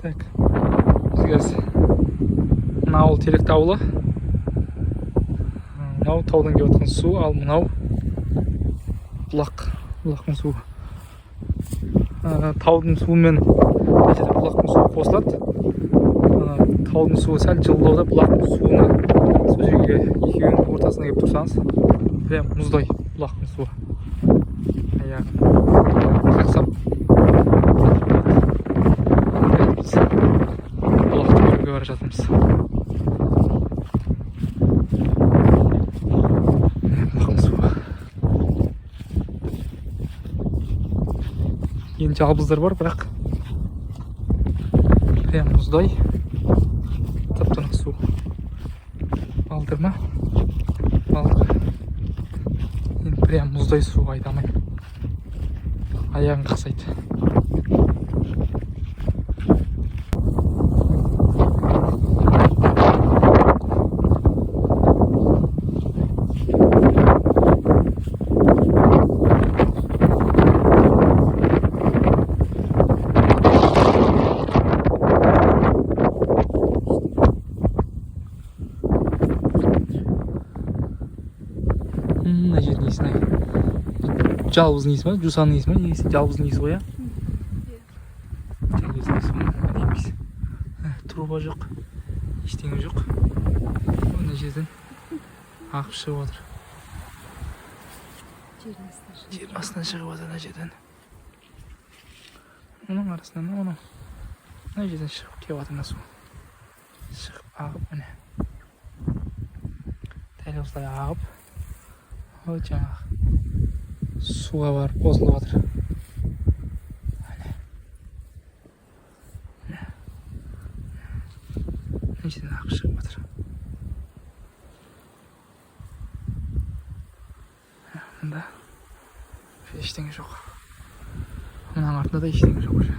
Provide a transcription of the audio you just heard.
Так, біз қазір мына ауыл Теректі ауылы. Мынау таудан келіп жатқан су, ал мынау бұлақ, бұлақтың суы. Таудың суы мен мына жерде бұлақтың суы қосылады. Таудың суы сәл жылылау да, бұлақтың суына сол жерге екеуінің ортасына келіп тұрсаңыз, прям мұздай бұлақтың суы. Аяғын қақсап біз бұлақты көруге бара жатырмыз. Міне, бұлақтың суы. Енді жалбыздар бар, бірақ прям мұздай, тып тынық су. Балдыр ма? Балдыр. Енді прям мұздай су, айта алмаймын. Аяғың қақсайды. Мына жердің иісін ай. Жалбыздың иісі ма? Жусанның иісі ма? Иісі жалбыздың иісі ғой, иә? Жалбыздың иісі ма? Әдемі иіс. Труба жоқ. Ештеңе жоқ. Мына жерден ағып шығып жатыр. Жердің астынан шығып. Жер астынан шығып жатыр мына жерден. Мұның арасынан мынау. Мына жерден шығып келіп жатыр мына су. Шығып ағып міне. Дәл осылай ағып, о, жаңағы суға барып қосылып жатыр. Міне. Міне. Мына жерден ағып шығып жатыр. Мында ештеңе жоқ. Мынаның артында да ештеңе жоқ уже.